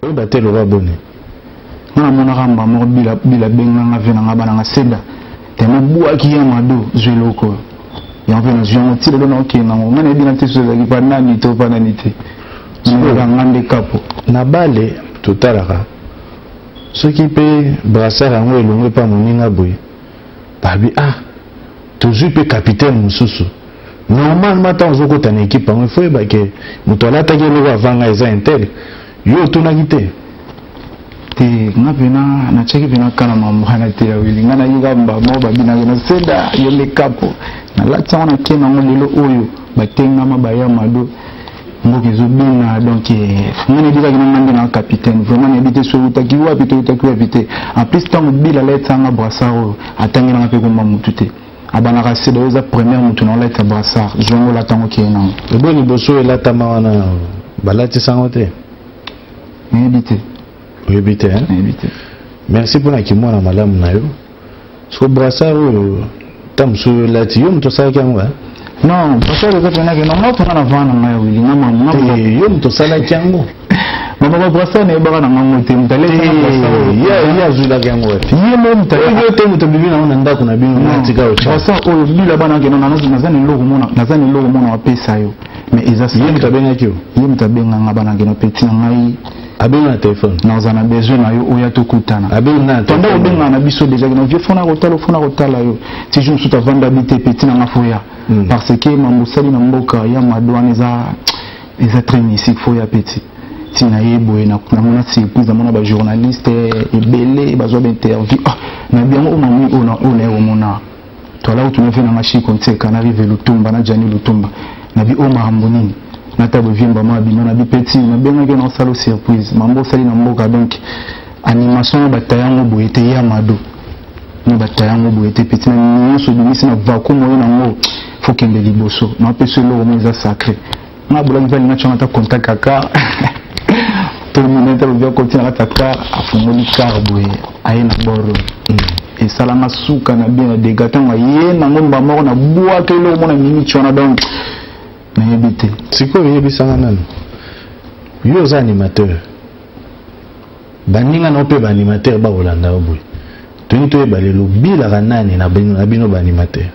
Oyeba te loba boni. Nga namonaka mbala moko bila bila benga nga vie na nga bana nga seda tellement bwaki ya mado zwa eloko oyo yango mpe nazwi yango ti lelo naokende yango nga nayebi na te soki ezalaki pa nani to pa nani te namonaka nga nde kapo. Na bale totalaka soki mpe brassard yango elongwe mpa moninga boye babi ah tozwi mpe capitaine mosusu. Normalement ntango ozokota na ekipe yango ifo oyeba ke moto alataki eloko avant ngai eza intel. Yo otunaki te? Te, nga pena natiaki pena kala mambo wana te ya wili. Nga nayaki kaka mbala moko babinaki na seda yo nde kapo. Nalati yango nake nango lelo oyo batengama baya mado mboka ezobina donc nga nayebi kaka nga nde na capitaine vraiment nayebi te soki eutaki wapi to eutaki wapi te. En plus ntango Bill alatisa nga brassard oyo atangelanga mpe komba mutu te. Abanaka seda oyo eza première mutu na olatisa brassard zwa yango olata yango okeye nango. Eboye liboso elatama wana balatisa yango te? Nayebi te. Oyebi te hein? Nayebi te. Merci mpona kimwana malamu na yo. Siko brassard oyo ntango mosusu olati yo moto osalaki yango hein? Non, brassard eza mpena ke nango mpena na vana ngai ya wili nga mama. Yo moto osalaki yango. Mama ba brassard nayebaka na ngango te moto alesaka brassard oyo. Ye azwilaki yango wapi? Ye mo moto yo te moto obimi nango na ndako na bino na tika otya. Brassard oyo bila bana ke non naza na eloko mona naza na eloko mona apesa yo. Mais eza ye moto abengaki yo? Ye moto abenga nga bana ke no petit na ngai. Abenga na telefone? Naza na besoin na yo oya tokutana. Abenga na telefone? Tanda kobengana na biso déjà ke no vieux fona kotala fona kotala yo. Ti jour mosusu avanda bi te petit na nga foya. Parce que mambo osali na mboka ya madouane eza eza très mystique faut ya petit ti na ye boye namona surprise namona ba journaliste ebele bazwa ba interview ah na biango oyo mami oyo na oyo naye komona toala kutu na vie nanga Chico Nseka na Rive Lutumba na Gianni Lutumba na bi oyo makambo nini na tabo vimba ma bima na bi petit nabengaki yo na osala surprise mambo osali na mboka donc animation na batayango boye te ya mado na batayango boye te petit na nyonso obimisi na vacuum oyo nango faut kende liboso na opesa eloko moko eza sacré nga bolaki mpe alinga tianga ata contact ya car tominete alobi akoti na kati ya car afungoli car boye aye na bord oyo esalanga suka na bien na dega ntango aye nango mba moko na bwaka eloko moko na miniti wana donc nayebi te. Sikoyo oyebisanga nanu yo oza animateur baninga na yo mpe ba animateur bakolanda yo boye tolingi toyeba lelo bilaka nani na bino ba animateur.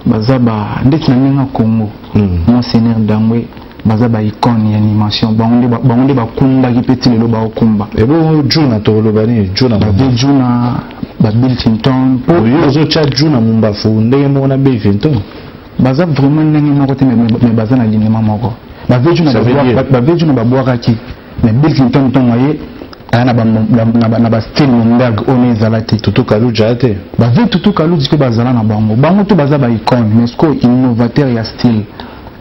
Baza ba ndeti na ndenge ya Congo Monseigneur Dangwe baza ba icone ya animation bango nde bakumbaki mpe ti lelo baokumba. Ebongo Djuna tokoloba nini Djuna Ba Mumbafu? Djuna ba Bill Clinton po yo ozotya Djuna Mumbafu ndenge moko na Bill Clinton? Baza vraiment ndenge moko te mais baza na linema moko. Ba Djuna ba Djuna babwakaki mais Bill Clinton ntongo aye aya na ba na ba style Momberg oyo ne ezala te. Tutu Kaluji aya te? Ba vieux Tutu Kaluji mpe bazala na bango. Bango to baza ba icone mais sikoyo innovateur ya style.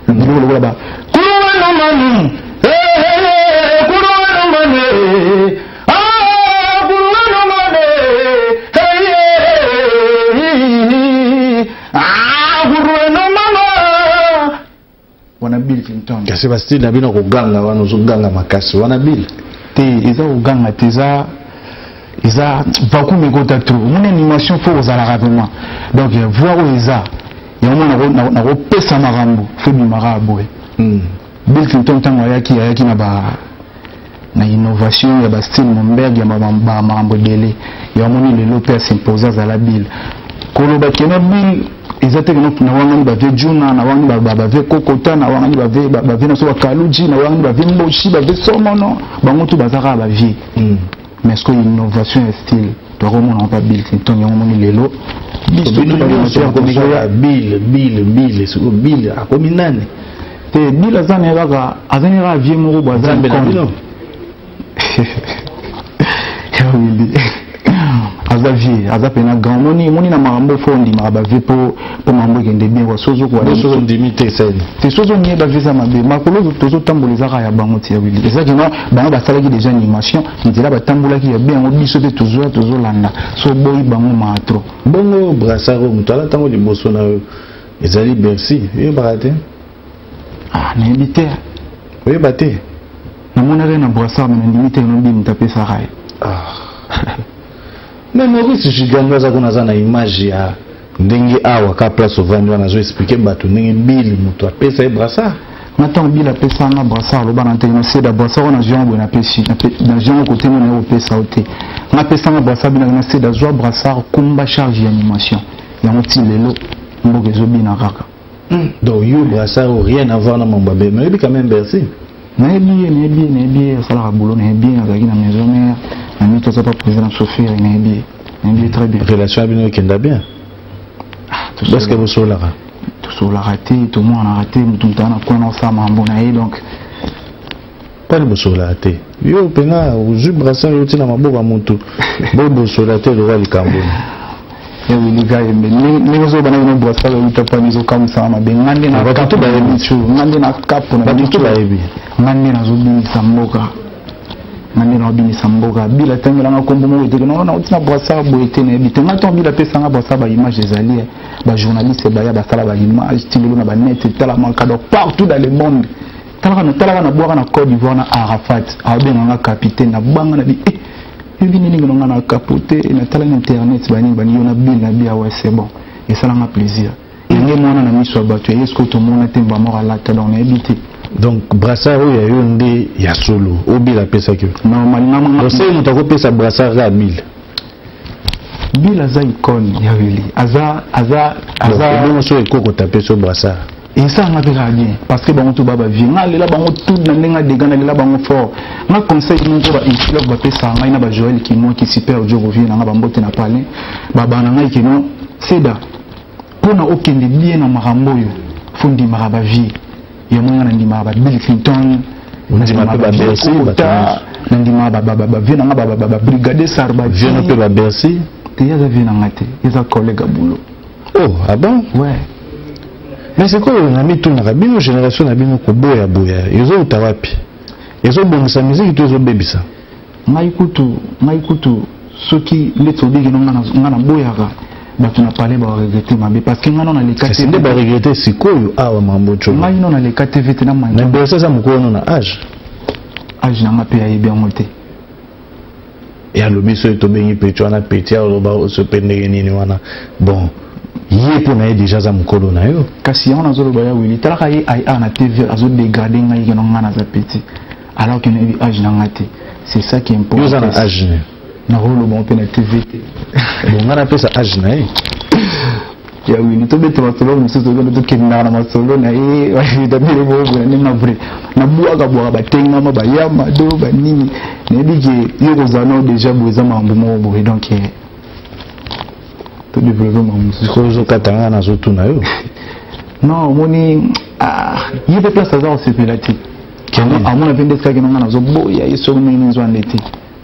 Biloko lokola ba Kuruwanumani eh Kuruwanumani ah Kuruwanumani eh ah Kuruwanumani wana Bill Clinton. Kasi ba style na bino koganga wana ozoganga makasi wana Bill? Te eza koganga te eza eza vacuum ekota trop. Omoni animation faut ozalaka vraiment. Donc voix oyo eza yango mona nakopesa makambo faut ebimaka boye. Bill Clinton ntango ayaki ayaki na ba na innovation ya ba style Momberg ya ba makambo ebele. Yango moni lelo mpe asimpose azala Bill. Koloba keno Bill eza te keno na wangani ba vieux Djuna, na wangani ba vieux Kokota, na wangani ba vieux ba vieux naso ba Kaluji, na wangani ba vieux Mboshi, ba vieux Somono, bango tout baza kaka ba vieux. Mais ce que innovation ya style tokomona pa Bill Clinton yango moni lelo biso bino nyonso nyonso akomi kaka Bill Bill Bill sikoyo Bill akomi nani? Te Bill aza na ye kaka aza na ye kaka vieux moko boye aza Nzambe na icône. bino. Ya Willy aza vieux aza pena grand moni moni na makambo fo ndimaka ba vieux po po makambo ekende bien quoi sozo quoi Boso ndimi te sani. Te sozo nie ba vieux za mabe makolo tozo tambola ezaka ya bango ti ya Willy eza kino bango basalaki déjà animation nzela batambolaki ya bien yango biso pe tozoya tozolanda so boyi bango maa trop. Bongo brassard oyo moto alata yango liboso na yo ezali Bercy oyebaka te? Ah nayebi te. Oyeba te? Namonaki na brassard mais nandimi te no bimi tapesaka ye. Ah. Mais Maurice Gigando aza kuna aza na image ya ndenge awa ka place ovandi wana azo expliquer bato ndenge Bill moto apesa ye brassard. Na ntango Bila apesa nga brassard, aloba na nteke naseda brassard oyo nazwi yango boye, napesi nazwi yango kote ngo naye kopesa yo te. Nga apesa nga brassard, binaka naseda zwa brassard, kumba charge ya animation yango ti lelo mboka ezobina kaka. Donc yo brassard oyo rien à voir na mambo ya be, mais oyebi quand même Bercy? Nayebi ye, nayebi ye, nayebi ye, asalaka boulot nayebi ye, azalaki na maison mère na mito, aza pa président na biso Ferre, nayebi ye, nayebi ye très bien. Relation ya bino ekenda bien? Est ce que bosololaka? Tosololaka te, tomonanaka te, motu moto aza na coin na osala makambo na ye, donc. Mpani bosololaka te? Yo mpenza ozwi brassard yo ntina maboko ya motu, bo bosola te lokola likambo. Ya Willy Kayembe, ndenge ozoba na bino, brassard euta pani ezokamwisaka mabe. Nga nde na Bato bayebi. Nga nde na kapo na Bato to bayebi. Nga nde nazobimisa mboka, nga nde naobimisa mboka. Bila atangelanga nkombo moko eteke nao nauti na brassard boye te, nayebi te. Nga ntango Bila apesanga brassard, baimage ezali, bajournaliste baya basala baimage ti lelo na banet etalamaka, donc partout dans le monde. Talaka, talaka, nabwaka na Côte d'Ivoire na Arafat, abenganga capitaine, nabanga na bi eh, yebi nini nga na capote, natala na internet banini bani yo na bil na bi awa, c'est bon, esalanga plaisir ndenge mwana na miso ya bato ya ye soki tomona te mba moko alata, donc nayebi te. Donc brassard oyo ya yo nde ya solo oyo Bill apesaki yo? Normalement. Osei moto akopesa brassard kaka Bill? Bill aza icône ya Wili, aza aza aza. Ebongo so ekokota apesi yo brassard? Esalanga mpe kaka bien, parce que bango to ba bavie, nga alela bango tout na ndenge adega, nalela bango fort. Nga conseil moko ba Islove bapesaka ngai na bajoel Kimoki super jogo vie na nga, bambote na palin babana ngai keno seda mpona okende bien na makambo oyo, fo ndimaka bavie yango. Nga nandimaka ba Bill Clinton. Ondima mpe ba Bercy, bato nyonso. Nandimaka bavie na nga, babrigade Sarbati. Vie no mpe ba Bercy? Te, ye aza vie na nga te, ye aza collègue ya boulot. Oh, ah bon? Ouais. Mais sikoyo na mitunaka, bino génération na bino, koboyaboya ezouta wapi? Ezobongisa miziki to ezobebisa? Ngai kutu soki ndeti obiki no, nga naboyaka bato na palais baregretter mabe, parce que ngai no naleka. Kasi nde baregretter sikoyo awa mambo tyo. Ngai no naleka TV te na mais Bercy aza mokolo no na age. Age na nga mpe ayebi yango te. E alobi soki tobengi petit wana petit, aloba oso mpe ndenge nini wana. Bon, ye mpo na ye déjà aza mokolo na yo. Kasi yango nazoloba ya Wili, talaka ye aya na TV azodégrader ngai keno ngai naza petit, alors que nayebi age na nga te. C'est ça qui importe. Yo oza na age ne? Nakoloba mpe na TV te. Bon, ngai napesa age na ye. Ya Wili, tobeta masolo mosusu, okende tokendaka na masolo na ye tabele boboya ndenge vrai nabwaka bwaka batengama bayama do banini, nayebi ke yo kozala nao déjà boye, eza makambo moko boye, donc todévelopper makambo mosusu. Sikoyo ozokata ngai, nazotuna yo. Non, omoni ye mpe place aza kosepela te, amona mpe nde esikaki nonga nazoboya ye soki ndenge nini nzwa nde te,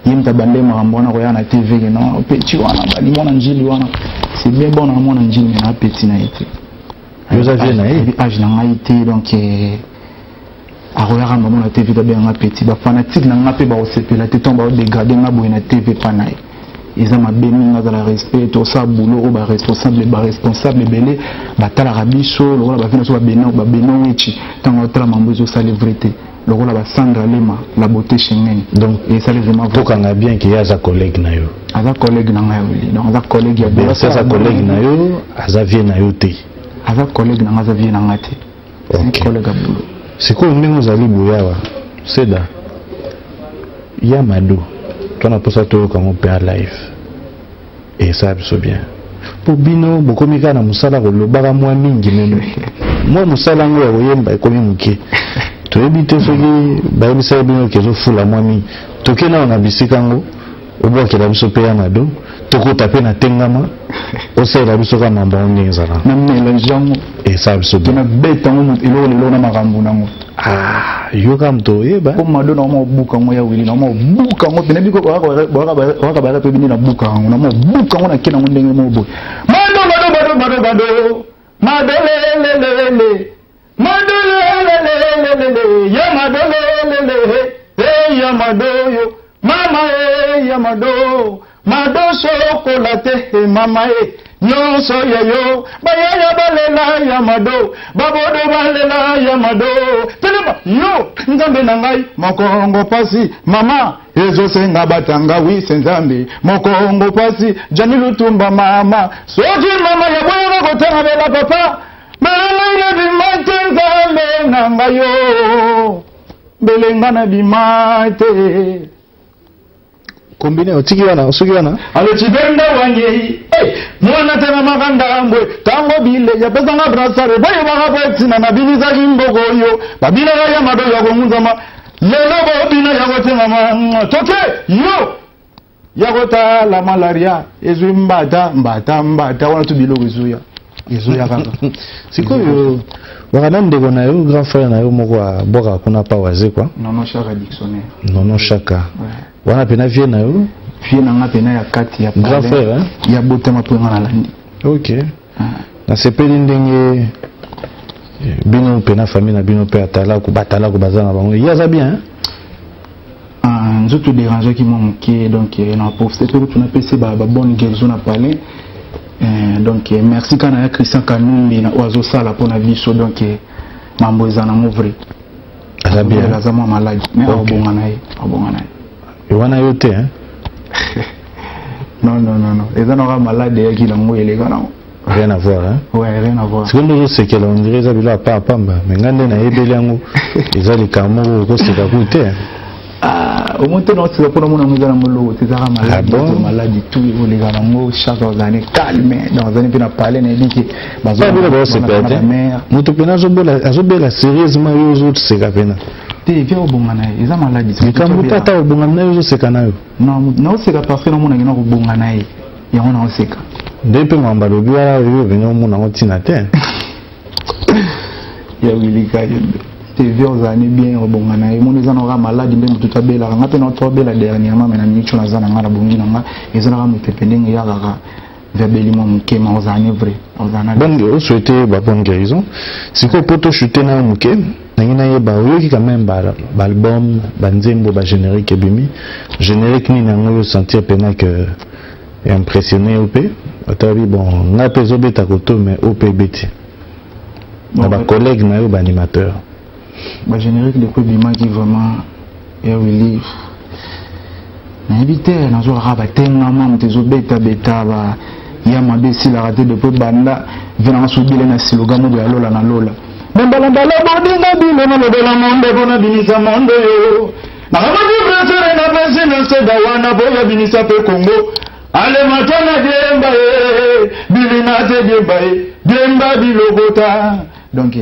ye moto abande makambo wana koya na TV ke non, petit wana bali mwana Njili wana, c'est bien bon na mwana Njili, mais na petit na ye te. Yo oza vie na ye? Age na ngai te, donc akoyaka mamo na TV tabenganga petit, bafanatique na nga mpe bakosepela te ntango baodégrader nga boye na TV epa na ye, eza mabe mingi. Azala respect, tosala boulot oyo baresponsable ebele batalaka biso lokola bavi na biso babeno weci, ntango otala mambo ezosala vrai te lokola basandra lema la beauté Schengen. Donc esali vraiment. Tokanga bien ke ye aza collègue na yo? Aza collègue na ngai Wili, donc aza collègue ya Bercy, aza collègue na yo, aza vie na yo te? Aza collègue na ngai, aza vie na ngai te. Ok. Collègue ya boulot. Sikoyo ndenge ozali boye awa, seda ya Mado twana mposa toyoka yango mpe ya live, esala biso bien, mpo bino bokomi kaka na mosala kolobaka mwa mingi, meme mwa mosala yango ya koyemba ekomi moke. Toyebi te soki bayebisaki bino ke ezofula mwa mingi. Toke nao na bisika yango, obwakela biso mpe ya Mado, tokota mpe na tengama, osalela biso kaka mambo yango ndenge ezala. Na mélange yango. Esala biso bien. Nabeta yango eloko lelo na makambo nango. Ah, yoka moto oyeba. Po Mado na oma obuka yango ya Wili, na oma obuka yango pene biko waka bayaka mpe bini na buka yango, na oma obuka yango na ke nango ndenge moko boye. Mado, mado, mado, mado, mado, mado, lelelele, mado, lelelelele, ya Mado, lelele, e ya Mado yo mama, e ya Mado, Mado sokola te mama, e nyonso ya yo, bayaya balela ya Mado, babodo balela ya Mado, telema yo Nzambe na ngai, mokongo pasi mama, ezosenga batanga wise Nzambe, mokongo pasi Jani Lutumba mama, soki mama ya boyaka kotanga bela papa. Mbele ngai nabima te Nzambe na ngai yo, mbele ngai nabima te. Combine otiki wana soki wana alo cibenda wanyei hey, mwana te na makandambwe ntango bilei apesanga brasare boyebaka po etina nabimisaki mboko oyo babinaka ya mado ya kongunzama lelo bobina ya kotemama toke yo ya kotala malaria ezwi mbata mbata mbata wana tu biloko ezoya ezoya kaka. Sikoyo waka na ndeko na yo, grand frère na yo moko abwakaka kuna pa waze kwa Nono Shaka dictionnaire. Nono Shaka wana pena vie na yo. Vie na nga pena ya kati ya grand frère, hein? Ya botama mpo nga nalandi. Ok, nasepeli ndenge bino mpena famille na bino mpe atalaku batalaku baza na bango, ye aza bien, hein? Ah, nzoto dérangeaki mwa moke, donc na profite mpe kutu napesi babonne guérison na palais. Donc merci kaka na ya Christian Kanumbi na oyo azosala mpona biso. Donc mambo eza nango vrai. Aza bien. Aza mwa maladi mais abonga na ye, abonga na ye. Wana yo te, hein? Non, non, non, non, eza naka malade eyaki nango, eleka nango. Rien à voir, hein? Ouais, rien à voir. Sikoyo nde ozosekela, on dirait eza bilo ya pa pamba, mais ngai nde nayebeli yango, eza likambo moko okoseka ku te. Ah, omoni te, naoseka mpona mona yango eza nango loko te, ezaka maladi. Ah bon? Maladi tout oleka nango, chaque ozali calme, donc azali mpe na palais, nayebi ke bilo baosepela te. Moto mpena azobela sérieusement, yo ozoseka mpena. Te, via obonga na ye, eza maladi. Likambo mpe ata obonga na yo, ozoseka na yo. Non, naoseka parce que namonaki na kobonga na ye, yango naoseka. Nde mpe makambo alobi wana, oyo opena omona yango ntina te. Ya wilika te, vie ozala bien, obonga na ye. Moni eza naka maladi nde motu abelaka, nga mpe na abela dernièrement, mais na minute oyo naza na nga, nabongi na nga, eza naka mopepe ndenge ya kaka viabeli mwa moke, ma ozala ne vrai, ozala na Bonne, osouhaite ba bonne guérison. Sikoyo po tochute na yo moke, ndenge nayeba, oyoki quand même baalbum, banzembo, bagénérique ebimi, générique nini yango oyo sentir mpena que impressionné yo mpe otabi bon, ngai mpe ezobeta koto, mais oyo mpe ebeti na bacollègue na yo baanimateur? Bagénérique depuis ebimaki, vraiment, ya Willi, nayebi te, nazwakaka batengama moto ezobetabeta ba ya mabe esilaka te. Depuis banda ve nanga sobile na siloga moko ya lola na lola, me mbalambala bodinga bino nalobela monde mpona binisa monde yo, nakamati presere napesi na seda wana mpo ya binisa mpe Kongo alemata na diemba ye bilina te, diemba ye diemba bilokota. Donc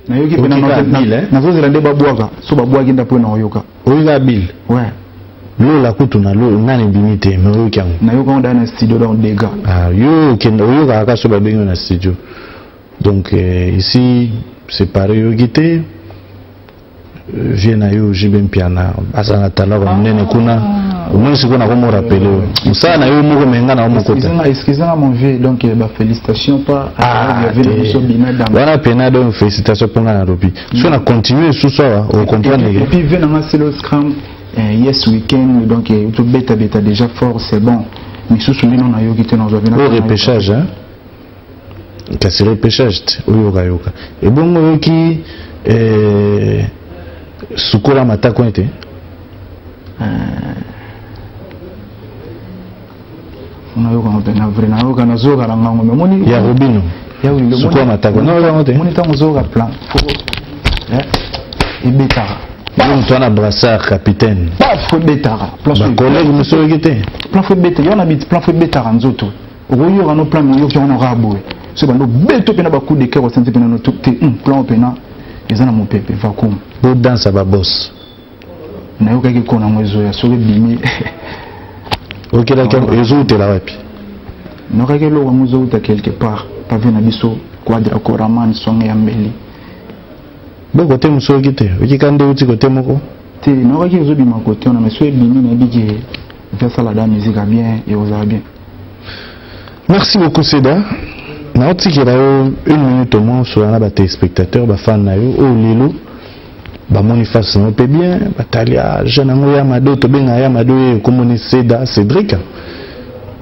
nayoki mpe nazozela nde babwaka, so babwaki nda mpo na oyoka. Oyoka bile? Ouais. Lola kutu na lola nani ebimi te, mais oyoki yango? Nayoka yango daa na studio, donc dégâts. Ah, yo okende oyokaka kaka so babengi yo na studio. Donc ici c'est pareil, oyoki te vie na yo JB Mpiana aza na talaka monene kuna, omoni sikoyo nakomorapele yo mosala na yo moko, me nga na moko te. Excusez-moi mon vieux, donc bah, félicitations pas. Ah, wana pena, donc félicitation mpo nga nalobi so na continue lisusu awa, ocomprendre. Et puis vieux nanga Selo Scram, yes weekend, donc tobeta beta déjà fort, c'est bon, misusu ndino nayoki te, nazwa. Oyo repêchage, hein? Kasi repêchage te, oyokayoka ebongo oyoki sukola matako ete. Nayoka mpena vrai, nayoka, nazoyoka na ngango, mais moni ya Robino sukola matako, nayoka yango te. Moni ntango ozoyoka plan fo ebetaka. Yo moto wana brassard capitaine. Paf, fo ebetaka. Bacollègue mosusu oyoki te? Plan fo ebeta yo na bit, plan fo ebetaka nzoto, okoyoka no plan, mais oyoki yango na boye so bando beto mpena bacoup de cœur, osanti mpena no te plan mpena eza na mopepe vacuum. Bodansa babos. Nayokaki ko nango ezoya, soki ebimi. Okelaki yango ezoutela wapi? Nayokaki eloko yango ezouta quelque part pave na biso Quadra Koraman songe ya mbeli. Bo kote mosusu oyoki te? Oyoki nde euti kote moko? Te, nayokaki ezobima kote wana, mais so ebimi, nayebi ke asala da musique ya bien, ekozala bien. Merci beaucoup Seda. Naotikela yo une minute au moins, osola na batéléspectateur, bafan na yo oyo lelo bamoni face na yo mpe bien, batali jeune yango ya Mado, tobenga ya Mado, ye ekomoni Seda Cédric,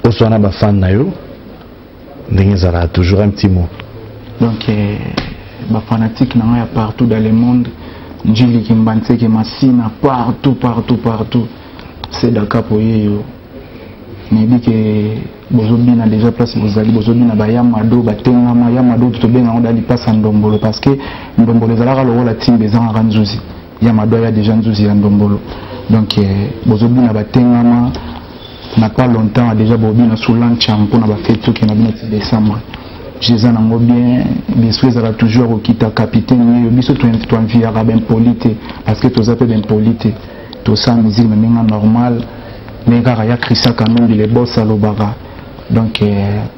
osola na bafan na yo ndenge ezalaka toujours, un petit mot. Donc bafanatique na ngai ya partout dans le monde, Njiliki, Mbanseke, Masina, partout, partout, partout, Seda Kapo yeyo. Nayebi ke bozobina déjà place bozali, bozobina bayamado batengama yamado, tobenga yango da lipasa ndombolo, parce que ndombolo ezalaka lokola timbe, ezangaka nzuzi. Yamado aya déjà nzuzi ya ndombolo. Donc bozobina batengama na pas longtemps déjà bobina sous lancham mpona bafete. Tokende bino ti décembre, eza nango bien. Biso ezala toujours kokita capitaine yeyo. Biso toenviaka baimpoli te, parce que toza mpe baimpoli te. Tosala musique na ndenge normal, ndenge kaka ya Christian Kanumbi le boss alobaka. Donc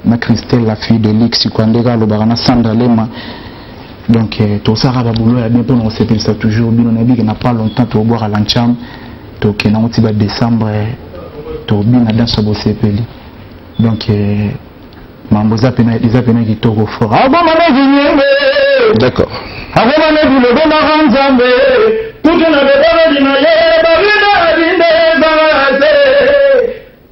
na Christelle, la fille de lix kwa, ndenge alobaka na Sandra Lema. Donc tosalaka babulo ya bien mpona kosepelisa toujours bino. Nayebi ke na pas longtemps tobwaka lancham, tokende yango ti badécembre, tobina danse ya bosepeli. Donc mambo eza pena, eza pena kitoko fort. Akoma nevinyenge. D'accord. Akoma nevilobelaka Nzambe kutu na bebabeli na ye babina binde ezala te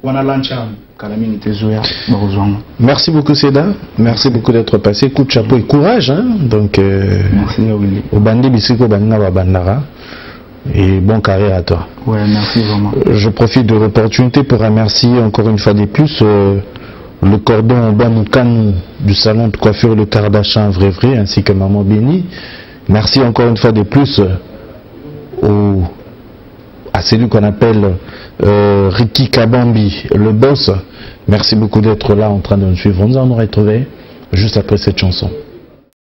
wana. Lancham kala mingi te ezoya, bakozwanga. Merci beaucoup, Seda. Merci beaucoup d'être passé. Coup de chapeau et courage, hein. Donc, Merci ya Willy. Obandi bisiko baninga babandara. Et bon carrière à toi. Ouais, merci vraiment. Je profite de l'opportunité pour remercier encore une fois de plus le cordon Bamoukanou du salon de coiffure Le Kardashian Vrai Vrai ainsi que Maman Béni. Merci encore une fois de plus à celui qu'on appelle Ricky Kabambi, le boss. Merci beaucoup d'être là en train de nous suivre. Nous allons nous retrouver juste après cette chanson.